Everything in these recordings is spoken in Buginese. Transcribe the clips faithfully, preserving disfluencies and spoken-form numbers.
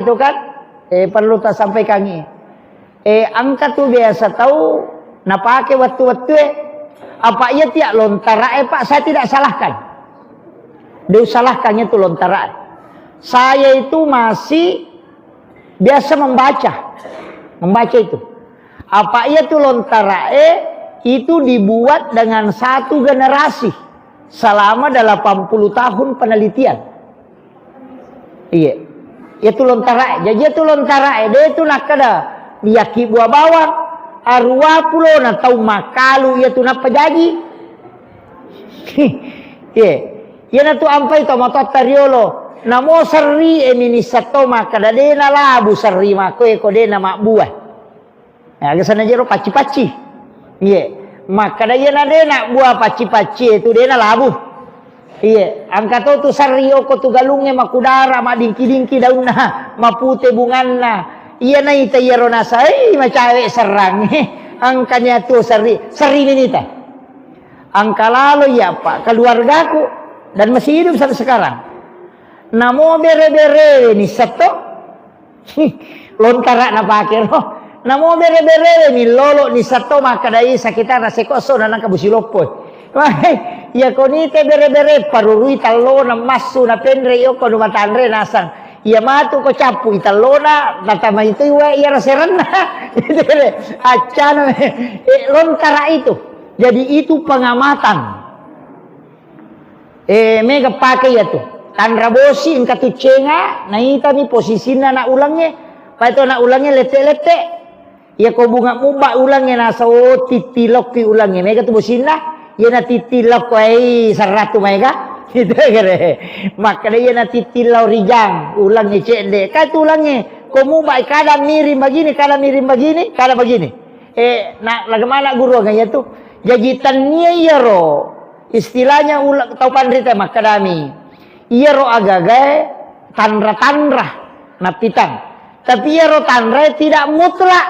itu kan, eh, perlu tasampaikangngi. Eh, engka tu biasa tau napake wettu-wettue. Apa iya tiak lontara'e, Pak, saya tidak salahkan. Dia salahkannya tu lontara'e. Saya itu masih biasa membaca. Membaca itu. Apa iya tu lontara'e itu dibuat dengan satu generasi selama delapan puluh tahun penelitian. Iya. Iya tu lontara'e. Jaji iya tu lontara'e, de tu nakkeda, iyaki bua bawang, arua pulona tau makkalu iya tu nappa jaji. Iya. Iyana tu ampai to matotta riolo. Namo serri e minissa to makkeda de nalabu serri makko e ko de namabbua. Eh, aga sana jero pacci-pacci. Iye. Makkeda iyana de nabbua pacci-pacci e tu de nalabu. Iye, engka to tu sarri okko tu galungnge makudara, madingki-dingki daunna, mapute bunganna. Iya naita iyaro nasai macawe serrang. Engka nia tu sarri, sarri minita. Engka lalo iya, Pak, keluargaku dan masih hidup sampai sekarang. Namo bere-bere ni setto. Lontara napake ro. Namo bere-bere ni lolo ni setto makkedai sekitar seko so nanangka busi loppo. Wah, iya konite bere-bere parurui tallona massu na penre yoko nu matanre nasang. Iya matu ko cappu i tallona, natamai tu iwa iya raserenna. Accana, eh, lontara itu. Jadi itu pengamatan. Eh, mega pake iya tu. Tanra bosi engka tu cenga, naitami posisinna anak ulengnge. Pai tu anak ulengnge lette-lette. Iya ko bunga mubba ulengnge nasa, oh, tittilokki ulengnge. Mega tu bosinna. Iya na tittilokko, eh, serratu maega. Itu kere. Makkeda iya na tittillau rijang, ulengnge cedde. Ka tu ulengnge. Ko mubba kada miring begini, kada miring begini, kada begini. Eh, na, lagemana guru aga iya tu. Jaji tannia iyaro. Istilahnya ula-, tau panrita makkedami, iyaro agagae tanra-tanra nappitang. Tapi iyaro tanrae tidak mutlak.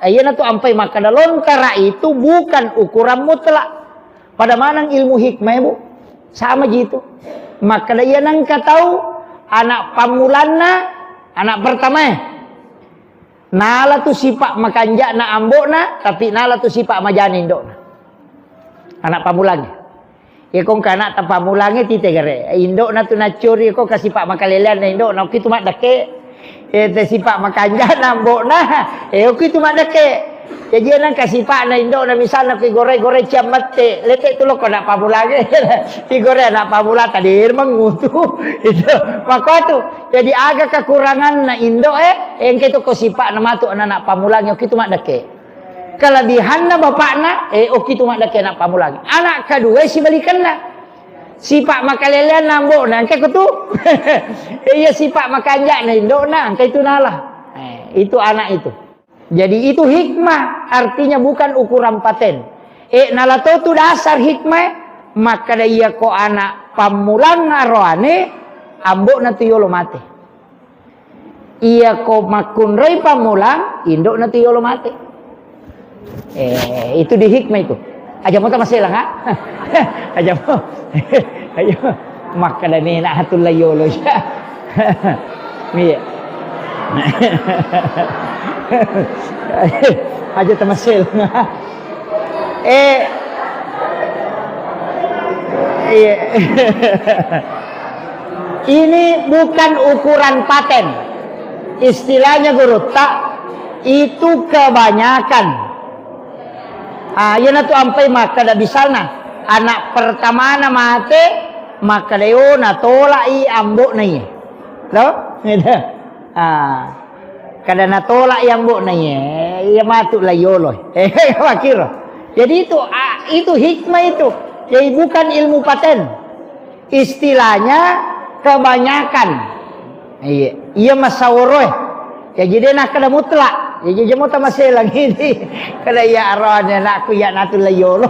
Eh, iyana tu ampai makkeda lontara itu bukan ukuran mutlak. Pada maneng ilmu hikmah, Bu. Sama ji itu. Makkeda iya nengka tau anak pammulanna, anak pertamae. Nala tu sipa makanja'na ambo'na, tapi nala tu sipa majana indo'na. Anak pammulangnge. Iya ko engka anak ta pammulangnge tite gare. Indo'na tu naccori ko ka sipa makaleleanna indo'na, oki tu maddekke. Eh, te sipa makanja'na ambo'na, eh, oki tu maddekke. Jaji nengka sipa'na indo'na misalna ki gore-gore ciammette, lete tu lokko anak pammulangnge. Ki gore anak pammula tadi mengutu. Itu. Makko tu. Jadi aga kekuranganna indo'e, engka tu ko sipa'na matu anak pammulangnge, oki tu maddekke. Kelebihanna bapakna, eh, oki tu maddekke anak pammulangnge. Anak kedua sibalikanna. Sipa makaleleanna ambo'na, engka ko tu. Iya sipa makanja'na indo'na, engka itu nala. Eh, itu anak itu. Jadi itu hikmah, artinya bukan ukuran paten. Eh, nala to tu dasar hikmah, makkeda iya ko anak pammulang aroane, ambo'na tu yolo mate. Iya ko makkunroi pammulang, indo'na tu yolo mate. Eh, itu di hikmah itu. Aja mo tamaselang, ha? Aja mo. Ayo. Makkeda mena hatulla yolo, ya. Iya. Aja tamaselang. Eh, iya. Ini bukan ukuran paten. Istilahnya gurutta, itu kebanyakan. Ah, iyana tu ampai makkeda misalna, anak pertamana mate, makkeda, "Oh, natolak i ambo'na iye." To? Gitu. Ah. Kada natolak i ambo'na iye, iya matu la yolo. Eh, makkiro. Jadi itu, ah, itu hikmah itu. Jadi bukan ilmu paten. Istilahnya kebanyakan. Iya, iya masaworoe. Ya jadi nakkeda mutlak. Ya jadi mo tamaselang ini. Kada iya aroane anakku iya natu la yolo.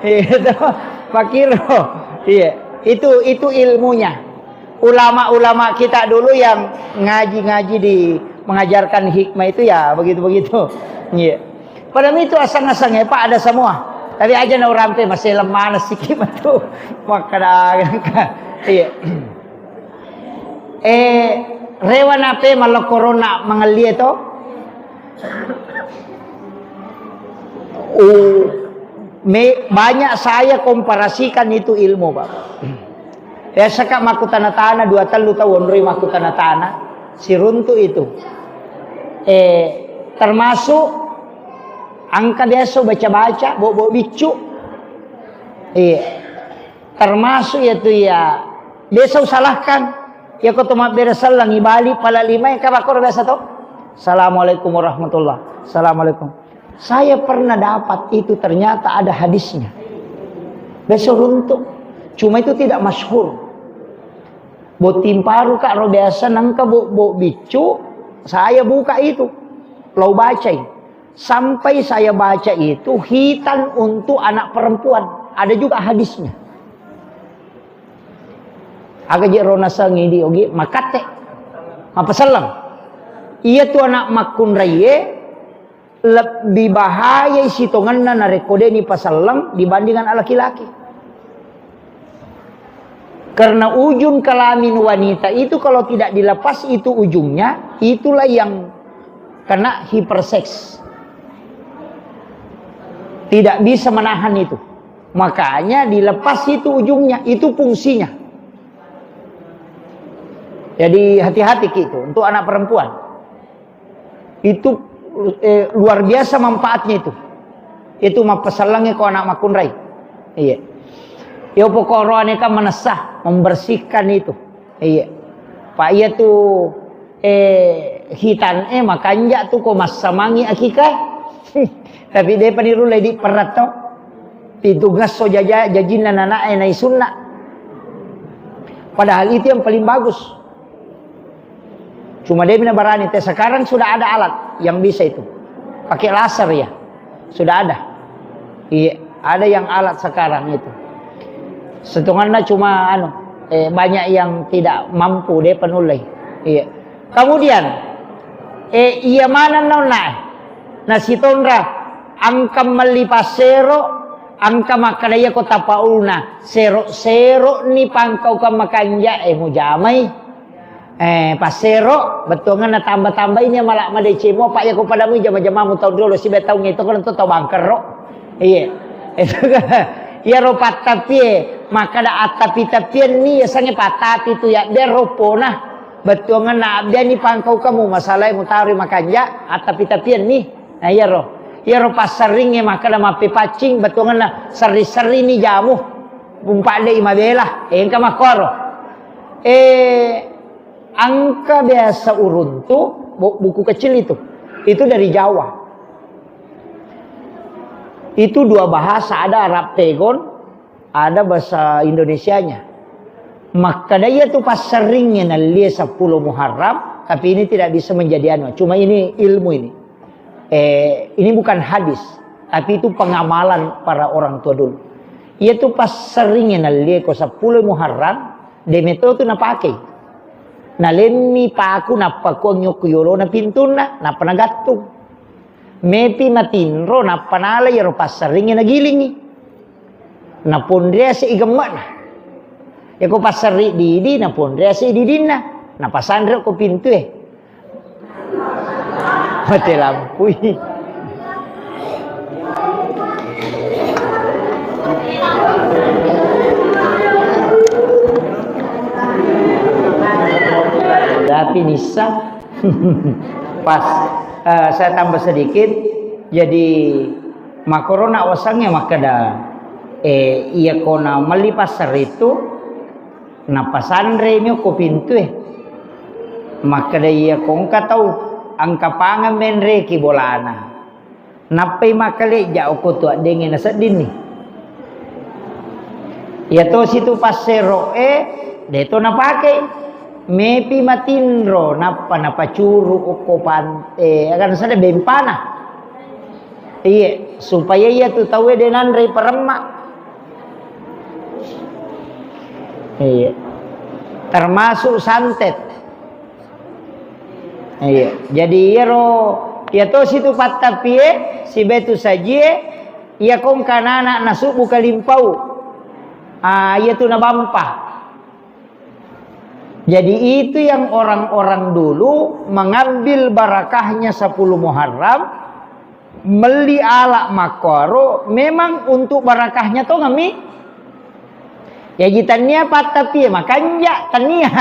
Itu. Makkiro. Iya, itu itu ilmunya. Ulama-ulama kita dulu yang ngaji-ngaji di mengajarkan hikmah itu ya begitu-begitu. Iya. Padahal itu asang-asang ya Pak, ada semua. Tapi aja na urampe masih lemah sikit matu. Makkeda. Iya. Eh, Rewa nape malokkorona mangellie to? Uh, me-, banyak saya komparasikan itu ilmu, Bapak. Biasa, Kak, makkutana-tana, dua tellu tau onroi makkutana-tana, siruntu itu. Eh, termasuk engka biasa baca-baca, bo-, bo biccu. Iya. Termasuk yatu ya, biasa usalahkan. Ya, ko to mabbere selleng, ibali pala lima, ka bakor biasa to. Assalamualaikum warahmatullah. Assalamualaikum. Saya pernah dapat itu, ternyata ada hadisnya. Biasa runtu. Cuma itu tidak masyhur. Botting paru, Kak, ro biasa nengka bo-, bo biccu, saya buka itu. Lau bacai. Sampai saya baca itu hitan untuk anak perempuan. Ada juga hadisnya. Aga je ro nasengi di ogi makatte. Mapaselleng. Iya tu anak makkunraiye lebbi bahayai sitongenna narekko de'ni paselleng dibandingkan laki-laki. Karena ujung kelamin wanita itu kalau tidak dilepas itu ujungnya, itulah yang kena hiperseks. Tidak bisa menahan itu. Makanya dilepas itu ujungnya, itu fungsinya. Jadi hati-hati gitu untuk anak perempuan. Itu, eh, luar biasa manfaatnya itu. Itu mappasallangnge ko anak makkunrai. Iya. Yo pokoroane kan manessa, membersihkan itu. Iya. Pak iya tu, eh, hitan, eh, makanja tu ko massamangi akikae. Tapi de paniru ledi perat to. Pitu ngesso jaja-, jajinna nanae nai sunna. Padahal itu yang paling bagus. Cuma dia mina barani teh. Sekarang sudah ada alat yang bisa itu. Pakai laser ya. Sudah ada. Iya, ada yang alat sekarang itu. Setunganna cuma anu, eh, banyak yang tidak mampu dia penullai. Iya. Kemudian, eh, iya mana nona? Nasitonra, angka melli passero, angka makkada iya ko tapaulna, sero-sero ni pangkaukang makanja, eh, mujamai. Eh, passero, bettuangenna tamba-tamba ini malah madeceng mua, Pak, iya ko pada mui jama-jamamu taung riolo sibe taung itu kan tau bangkerro. Iya. Itu kan, iyaro pattapie, makkada attapi-tapian ni, yasengnge pattapi tu ya, biar ropona. Bettuangenna abbiani pangkau kamu, masalahnya mutaro makanja, attapi-tapian ni. Nah, iyaro. Iyaro passerringnge makkada mappepaccing, bettuangenna serri-serri ni jamu. Umpadde i mabela, engka makkoro. Eh, Angka biasa uruntu, bu-, buku kecil itu. Itu dari Jawa. Itu dua bahasa, ada Arab Pegon, ada bahasa Indonesianya. Makkada iya tu passerringnge nallie seppulo Muharram, tapi ini tidak bisa menjadi anu. Cuma ini ilmu ini. Eh, ini bukan hadis, tapi itu pengamalan para orang tua dulu. Iya tu passerringnge nallie ko seppulo Muharram, de meto tu napakei. Nalemmi paku nappa kuang yokko yolona pintunna, nappa nagattung. Mepi matinro, nappa nala iyaro passerringnge nagilingi. Naponriase i gemme'na. Yako passerri didi, naponriase i didinna. Napasanre ko pintue. Mate lampui. Tapi nissa. Pas, eh, saya tambah sedikit, jadi makorona wasangnge makkeda, eh, iya kona melli passerri tu, napasanre mi ko pintue. Makkeda iya ko engka tau, engka pangan menreki bolana. Nappai makkalejja okko tu addengnge naseddinni. Iya tosi tu passero'e, de to napakei. Mepi matinro, nappa napacuru okko pante, akan sada bempana. Iye, supaya iya tu tauwe de nanrei paremma. Iya. Termasuk santet. Iya, jadi iyaro, iya tosi tu pattapie, sibetu sajie, iya kongka nana nasubbu kalimpau. Ah, iya tu nabampa. Jadi itu yang orang-orang dulu mengambil barakahnya sepuluh Muharram, melli ala makkuaro memang untuk barakahnya tongeng mi. Jaji tania pattapi e makanja, tania.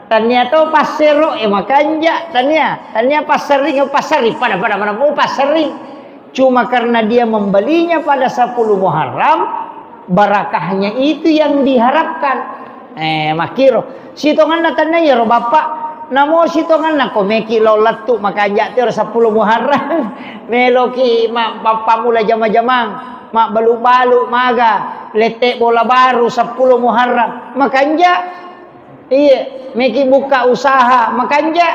Tania to passero e makanja, tania. Tania passerring e passerring, pada-pada mana mau passerring. Cuma karena dia membelinya pada sepuluh Muharram, barakahnya itu yang diharapkan. Eh, makkiro. Sitonganna tania iyaro bappa, namo sitonganna ko meki lao lettu makanja tiaro sepuluh Muharram. Meloki ma-, mappammula jama-jamang, mabbalu-balu maga, lette bola baru sepuluh Muharram. Makanja. Iye, meki bukka usaha, makanja.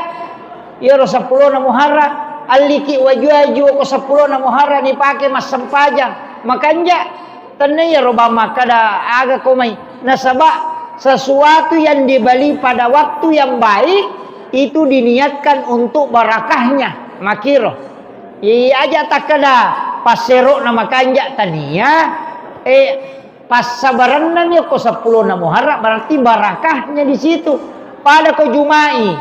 Iyaro seppulona Muharram, alliki waju-waju ko seppulona Muharram nipake massempajang, makanja. Tenne iyaro bang makkada aga ko mai. Nasaba sesuatu yang dibeli pada waktu yang baik itu diniatkan untuk barakahnya. Makiro. Iya aja takkada passerona makanja tania, eh, Passabarennami okko seppulona Muharram, berarti barakahnya di situ. Pada ko Juma'i,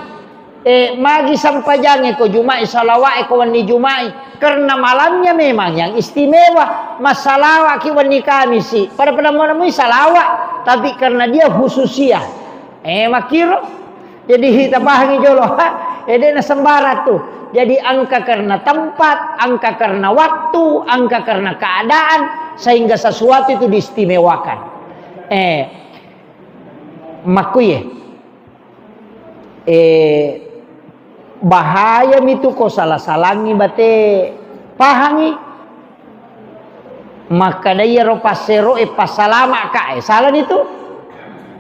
eh, magi sampajangnge ko Juma'i, salawa'e ko wenni Juma'i, karena malamnya memang yang istimewa. Massalawa'ki wenni Kamisi, pada-pada muanamui salawat, tapi karena dia khususia. Eh, makkiro. Jadi, tapahangi jolo, ha? Eh, de'na sembarang tu. Jadi, engka karena tempat, engka karena waktu, engka karena keadaan, sehingga sesuatu itu diistimewakan. Eh, makkuye. Eh, bahaya mitu ko salah-salangi bate pahangi. Makkada iyaro passero e passalama ka, eh, salani tu?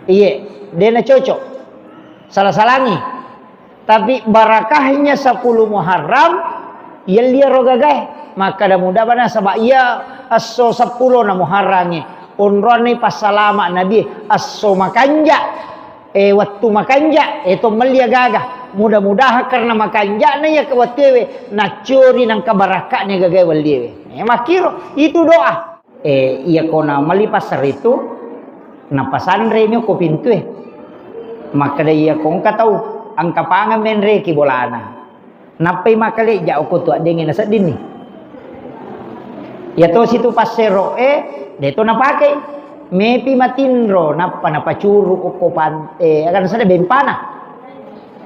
Iye, de'na cocok. Salah-salangi. Tapi barakahnya sepuluh Muharram, yelli ro gagae. Makkada muda bana saba iya esso seppulona Muharrangnge. Onroanni passalama Nabi, esso makanja. Eh, wettu makanja, eh, to melli agaga. Mudah-mudahan karena makanja'na iya ke wettuewe, naccori nangka barakka'na gagae welliewe. Eh, makkiro, itu doa. Eh, iya ko na melli pasar itu, napasanre mi ko pintue. Makkeda iya ko engka tau, engka pangan menreki bolana. Nappai makkalejja okko tu addengnge naseddinni. Iya tosi tu passero e, de to napakei. Mepi matinro, nappa napacuru okko pan-, eh, aga nasada bempana.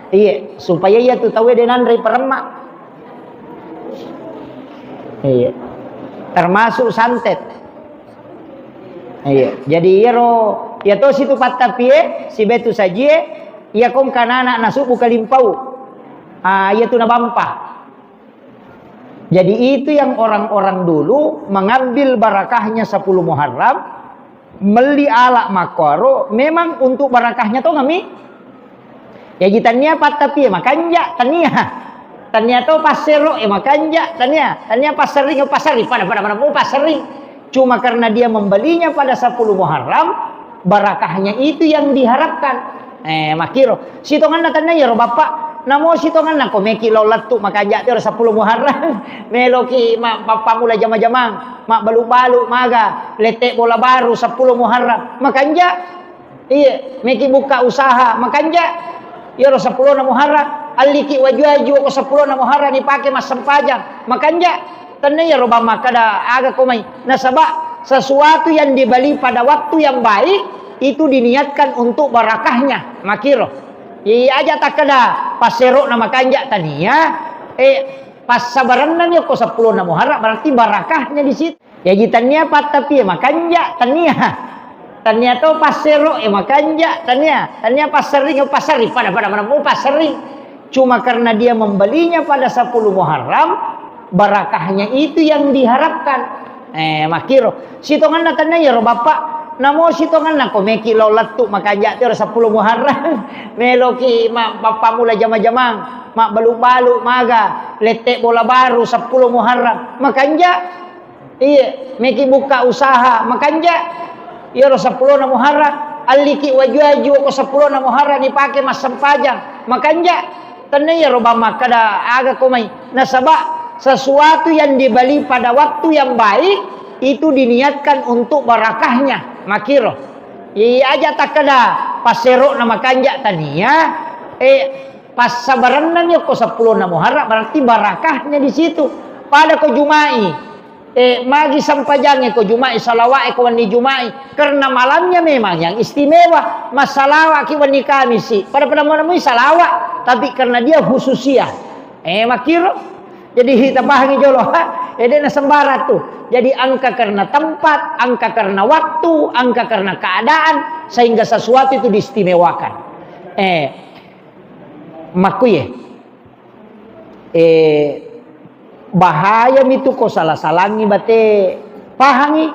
Iye, supaya iya tu tauwe de nanrei paremma. Iye. Termasuk santet. Iye. Jadi iyaro, iya tosi tu pattapie, sibetu sajie, iya kongka nana nasubbu kalimpau. Ah, iya tu nabampa. Jadi itu yang orang-orang dulu mengambil barakahnya sepuluh Muharram, melli ala makkuaro memang untuk barakahnya tongeng mi. Jaji tania pattapi e makanja, tania. Tania to passero e makanja, tania. Tania passerring e passerring, pada-pada mana mau passerring. Cuma karena dia membelinya pada sepuluh Muharram, barakahnya itu yang diharapkan. Eh, makkiro. Sitonganna tania iyaro bappa, namo sitonganna ko meki lao lettu makanja tiaro sepuluh Muharram. Meloki ma-, mappammula jama-jamang, mabbalu-balu maga, lette bola baru sepuluh Muharram. Makanja. Iye, meki bukka usaha, makanja. Iyaro seppulona Muharram, alliki waju-waju ko seppulona Muharram nipake massempajang, makanja. Tenne iyaro bang makkada aga ko mai. Nasaba sesuatu yang dibeli pada waktu yang baik itu diniatkan untuk barakahnya. Makkiro. Iya aja takkada passerona makanja tania, eh, passabarennami okko seppulona Muharram, berarti barakahnya di situ. Jaji tania pattapi e makanja, tania. Tania to passero e makanja, tania. Tania passerring e passerring, pada-pada mana mau passerring. Cuma karena dia membelinya pada sepuluh Muharram, barakahnya itu yang diharapkan. Eh, makkiro. Sitonganna tania iyaro bappa, namo sitonganna ko meki lao lettu makanja tiaro sepuluh Muharram. Meloki ma-, mappammula jama-jamang, mabbalu-balu maga, lette bola baru sepuluh Muharram. Makanja. Iye, meki bukka usaha, makanja. Iyaro seppulona Muharram, alliki waju-waju ko seppulona Muharram nipake massempajang, makanja. Tenne iyaro bang makkada aga ko mai. Nasaba sesuatu yang dibeli pada waktu yang baik itu diniatkan untuk barakahnya. Makkiro. Iya aja takkeda passero'na makanja tania, eh, passabarennami okko seppulona Muharram, berarti barakahnya di situ. Pada ko Juma'i, eh, magi sempajangnge ko Juma'i, salawa'e ko wenni Juma'i, karena malamnya memang yang istimewa. Massalawa'ki wenni Kamisi, pada-pada muanamui salawat, tapi karena dia khususiah. Eh, makkiro. Jadi, tapahangi jolo, ha? Eh, de'na sembarang tu. Jadi, engka karena tempat, engka karena waktu, engka karena keadaan, sehingga sesuatu itu diistimewakan. Eh, makkuye. Eh, bahaya mitu ko salah-salangi bate pahangi.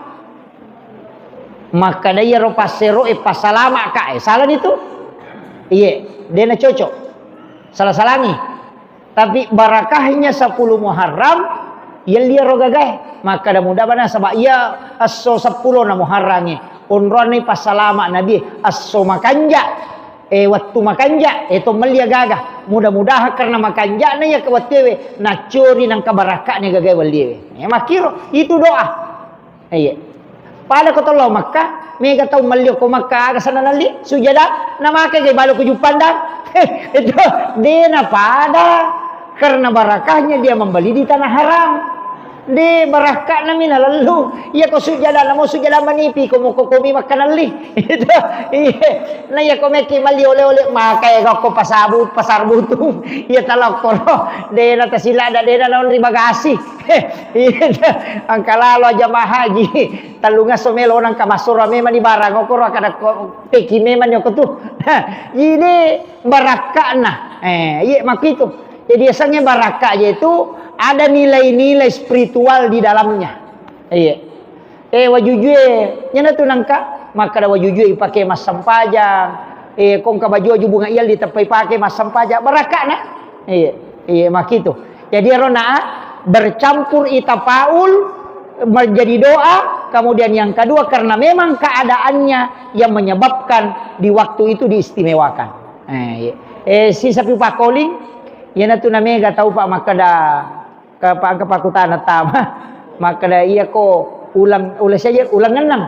Makkeda iyaro passero'e passalama ka, eh, salani tu? Iye, de'na cocok. Salah-salangi. Tapi barakahnya sepuluh Muharram, yelliaro gagae. Makkeda muda bana, saba iya esso seppulona Muharrangnge, onroanni passalama Nabi, esso makanja, eh, wettu makanja, eh, to mellia gaga. Mudah-mudahan karena makanjana iya ke wettuewe, naccori nangka barakka'na gagae welliwe. Eh, makkiro, itu doa. Iya. Pada ko tollo Makkah, mega tau melli ko Makkah, aga sana nalli, sujada, namake gai balo ko Juppandang. Itu, de'na pada, karena barakahnya dia membeli di tanah haram. De, barakka'na mi nalallu. Iya ko sujada, namo sujada manipi, ko moko komi makkanalli. Itu, iya. Na iya ko mekki melli oleh-oleh, maka ya ko pasabu, pasar butung. Iya talokkoro. De'na tasilada, de'na naon ri bagasi. Iya, engka lalo jamaah haji, tellungesso melo nangka massoro memang di barang, okoro kada ko peki memang nyoko tu. Nah, ini barakka'na. Eh, iya, makkitu. Jadi, asengnge barakka je itu ada nilai-nilai spiritual di dalamnya. Iya. Eh, wajujue, nyana tu nangka, makkada wajujue ipake massempajang. Eh, kongka baju-baju bunga iyal diteppai pake massempajang. Barakka'na. Iya, iya, makkitu. Jadi, ero na bercampur ita paul, menjadi doa, kemudian yang kedua, karena memang keadaannya yang menyebabkan di waktu itu diistimewakan. Eh, iya. Eh, sisa pi pakoling, iyanatu namega tau pa makkada, ka pa-, ka pakutana tama. Makkada, iya ko ulang, ulang saja, ulang enam.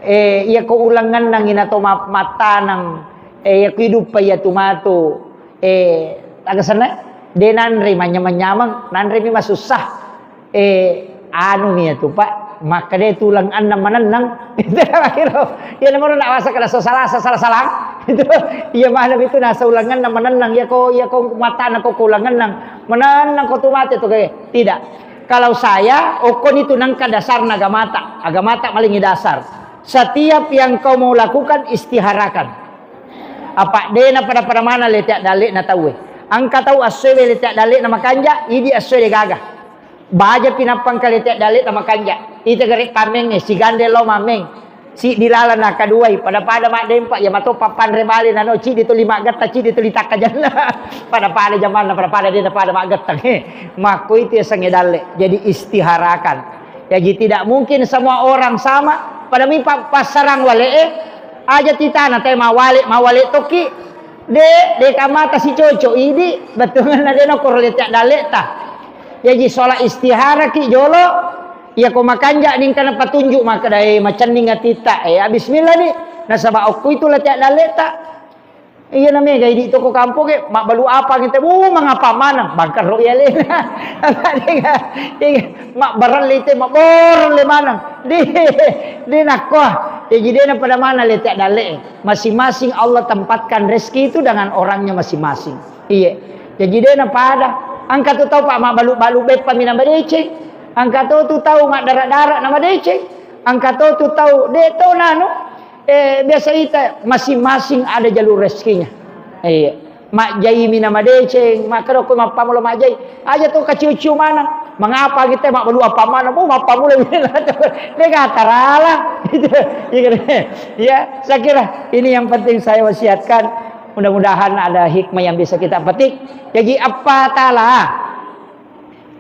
Eh, iya ko ulang enam ina to ma-, mattanang, eh, iya ko hidup pa iya tu matu. Eh, aga senna? De nanre manyameng-nyameng, nanre mi masussa. Eh, anu mi tu, Pak, makkeda tulang annang manennang. Itu kira. Iya, nomor nak masa kena salah, salah, salah. Itu, iya, mana itu nasa ulang annang manennang. Iya, ko, iya, ko, matana ko, ko ulang annang. Manennang ko tu mate tu, kayak. Tidak. Kalau saya, okon itu nangka dasar agamata. Agamata paling dasar. Setiap yang kau mau lakukan, istiharakan. Apa dena pada-pada mana letek dalek na taue. Angka tau assoe letek dalek na makanja, idi assoe de gaga. Baja pinappang ka letek dalek na makanja. Ita gare tameng, sigande lo mameng. Si dilalang na kaduai, pada-pada maddempa, ya mato pappanre bale nano, cidi tuli maggetta, cidi tuli takkajanna. Pada-pada jamanna, pada-pada dena pada maggetta. Makko itu ya sange dalle. Jadi istiharakan. Jadi tidak mungkin semua orang sama. Pada mi pa-, passarang wale e, aja titana te mawale, mawale tokki. De, de kamata si cocok idi, bettuanna de nokoro letek dalek ta. Jaji sola istihara ki jolo, iya ko makanja ningkana patunjuk makkeda, eh, macenning atitta, eh, bismillah ni. Nasaba okko itu letek dalek ta. Iya na mega idi toko kampongnge, mabbalu apa ngete, bu, mangapa maneng, bangkerro iya lena. Iya, iya, mabbarelle te, mabborong le maneng. De, de nakko. Jaji de na pada mana letek dalek. Masing-masing Allah tempatkan rezeki itu dengan orangnya masing-masing. Iya. Jaji de na pada. Angka tu tau pa mabbalu-balu beppa mina madeceng. Angka to tu tau maddara-dara na madeceng. Angka to tu tau de to nanu. Eh, biasa ita masing-masing ada jalur rezekinya. Iya. Majjai mina madeceng, makkeda ko mappammula majjai. Aja to kaciu-ciu maneng. Mangapa kita mabbalu apa maneng? Oh, mappammula mina. Dega tarala. Gitu. Iya kan? Ya, saya kira ini yang penting saya wasiatkan. Mudah-mudahan ada hikmah yang bisa kita petik. Jaji apa tala?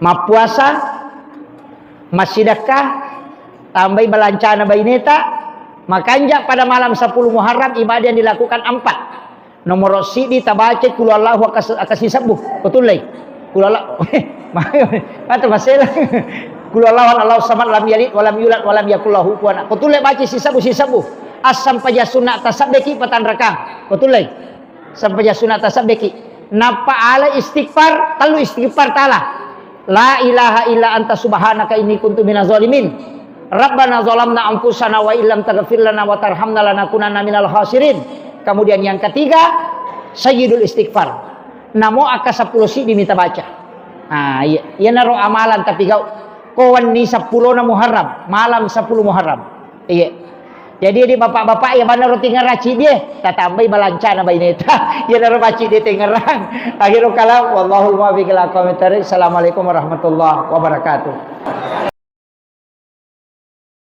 Mappuasa, massidekka, tambai balancana baineta, makanja pada malam sepuluh Muharram ibadah yang dilakukan empat. Nomor sidi tabaca kulu Allahu akas-, akasi sebbu. Betul lai. Kulu Allah. Mata masela. Kulu Allahu Allahu samad lam yalid walam yulad walam yakul lahu kufuwan. Betul lai baca si sebbu, si sebbu. Assampajang sunna tasabbeki patanrakang. Betul lai? Sampajang sunna tasabbeki. Nappa ala istighfar, tellu istighfar tala. La ilaha illa anta subhanaka inni kuntu minaz zalimin. Rabbana zalamna anfusana wa illam taghfir lana wa tarhamna lanakunanna minal khasirin. Kemudian yang ketiga, sayyidul istighfar. Namo akka seppulo siddi mita baca. Ah, iya. Iyanaro amalan tapi kau ko wenni seppulo na Muharram, malam seppulo Muharram. Iya. Jadi di bapak-bapak ya mana roti ngeraci dia, tatambai balancana baineta. Ya naro baci dia tengerang. Akhirul kalam, wallahul muwaffiq ila aqwamit thariq. Assalamualaikum warahmatullahi wabarakatuh.